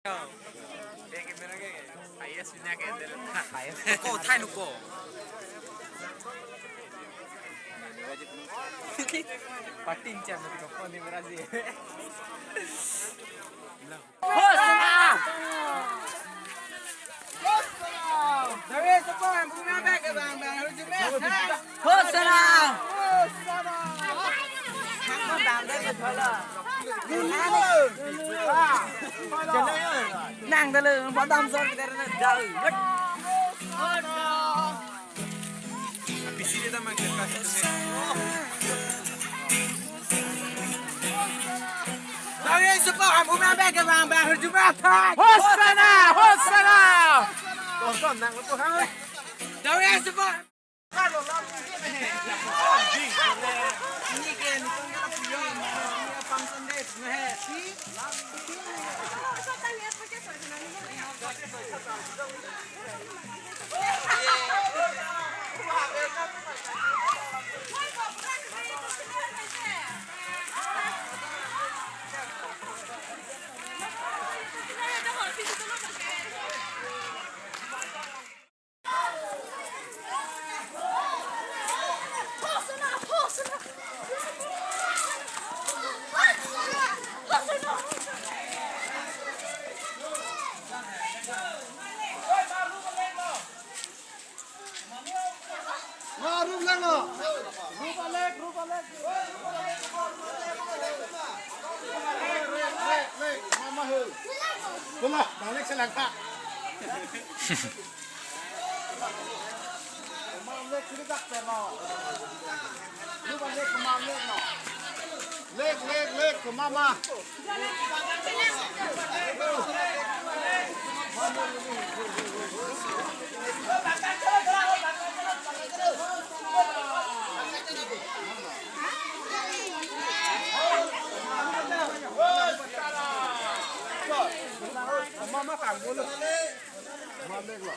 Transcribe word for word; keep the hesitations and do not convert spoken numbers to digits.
Ko, thai nu ko. Patin cam ko phone ni berasi. Hosanna! Hosanna! Nang dalo, padam sor kita na dal. Hosanna! Hosanna! Ma, rup lang, no? Rup alek, rup alek. Lek, lek, lek, lek. Mama he. Pula, balik selangkah. Mama lek sini tak pernah. Rup alek, mama lek, no? Lek, lek, lek, ke mama. Mama kang bolo. Mama lek lo.